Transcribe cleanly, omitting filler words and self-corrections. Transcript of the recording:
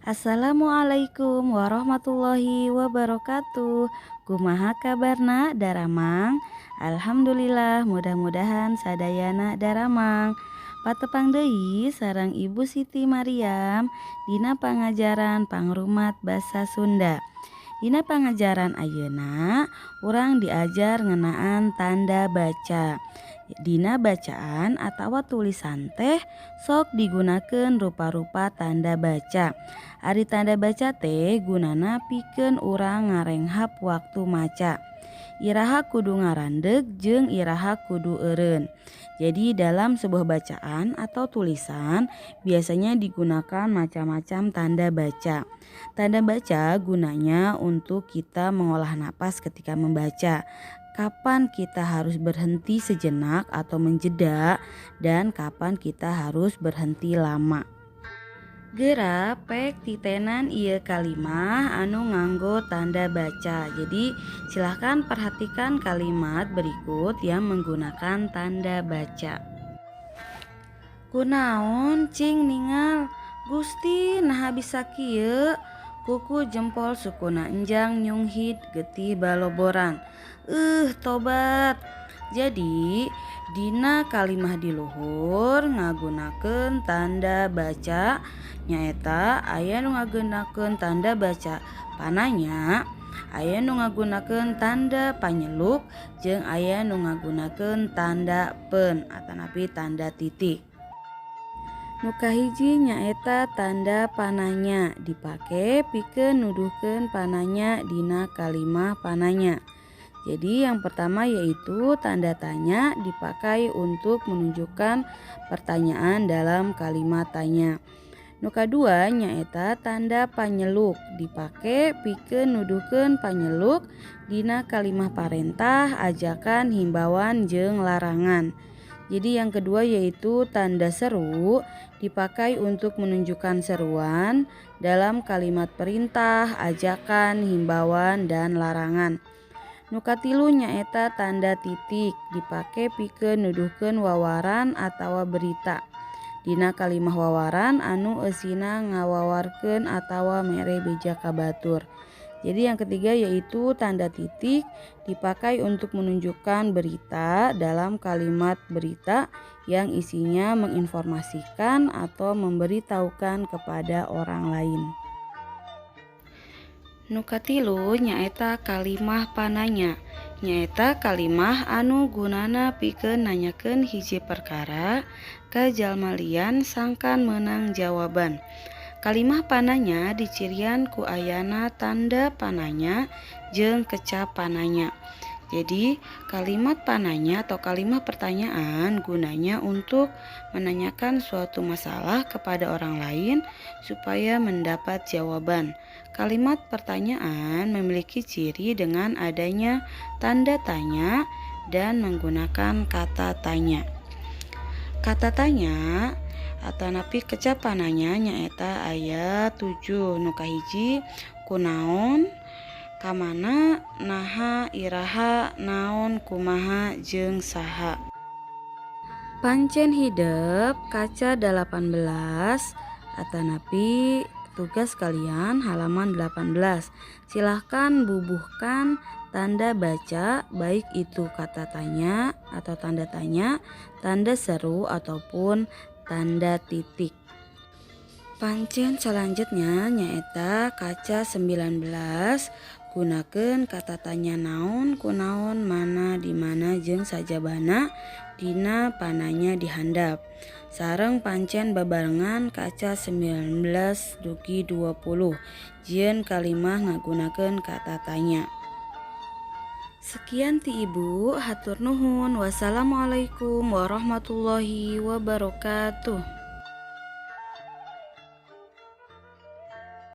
Assalamualaikum warahmatullahi wabarakatuh. Kumaha kabarna, daramang? Alhamdulillah, mudah-mudahan sadayana daramang. Patepang deui sareng Ibu Siti Maryam dina pangajaran pangrumat basa Sunda. Dina pangajaran ayeuna urang diajar ngeunaan tanda baca. Dina bacaan atawa tulisan teh sok digunakeun rupa-rupa tanda baca. Ari tanda baca teh gunana pikeun urang ngarenghap waktu maca. Iraha kudu ngarandeg jeung iraha kudu eureun. Jadi, dalam sebuah bacaan atau tulisan biasanya digunakan macam-macam tanda baca. Tanda baca gunanya untuk kita mengolah napas ketika membaca. Kapan kita harus berhenti sejenak atau menjeda dan kapan kita harus berhenti lama. Geura pek titenan ieu kalimah anu nganggo tanda baca. Jadi, silahkan perhatikan kalimat berikut yang menggunakan tanda baca. Kunaon, cing ningal? Gusti, naha bisa kieu? Kuku jempol sukuna enjang nyunghit getih baloboran. Tobat. Jadi, dina kalimah di luhur ngagunakeun tanda baca nyaeta aya nu ngagunakeun tanda baca pananya, aya nu ngagunakeun tanda panyeluk, jeung aya nu ngagunakeun tanda pen atanapi tanda titik. Nu kahiji nyaeta tanda pananya, dipake pikeun nuduhkeun pananya dina kalimah pananya. Jadi, yang pertama yaitu tanda tanya, dipakai untuk menunjukkan pertanyaan dalam kalimat tanya. Nu kadua nyaeta tanda panyeluk, dipake pikeun nuduhkeun panyeluk dina kalimah parentah, ajakan, himbauan, jeung larangan. Jadi, yang kedua yaitu tanda seru, dipakai untuk menunjukkan seruan dalam kalimat perintah, ajakan, himbauan, dan larangan. Nu katilu nyaeta tanda titik, dipake pikeun nuduhkeun wawaran atawa berita dina kalimah wawaran anu eusina ngawawarkeun atawa mere beja ka batur. Jadi, yang ketiga yaitu tanda titik, dipakai untuk menunjukkan berita dalam kalimat berita yang isinya menginformasikan atau memberitahukan kepada orang lain. Nu katilu nyaeta kalimah pananya, nyaeta kalimah anu gunana pikeun nanyakeun hiji perkara ka jalma lian sangkan meunang jawaban. Kalimah pananya dicirian ku ayana tanda pananya jeung kecap pananya. Jadi, kalimat pananya atau kalimat pertanyaan gunanya untuk menanyakan suatu masalah kepada orang lain supaya mendapat jawaban. Kalimat pertanyaan memiliki ciri dengan adanya tanda tanya dan menggunakan kata tanya. Kata tanya atanapi kecap pananya nyaeta aya 7. Nu kahiji kunaon, kamana, naha, iraha, naon, kumaha, jeung saha. Pancen hidep kaca 18 atanapi tugas kalian halaman 18. Silahkan bubuhkan tanda baca, baik itu kata tanya atau tanda tanya, tanda seru ataupun tanda titik. Pancen selanjutnya nyaeta kaca 19, gunakeun kata tanya naon, kunaon, mana, di mana, jeung sajabana dina pananya di handap. Sareng pancen babarengan kaca 19 dugi 20, jieun kalimah ngagunakeun kata tanya. Sekian ti Ibu, hatur nuhun. Wassalamualaikum warahmatullahi wabarakatuh.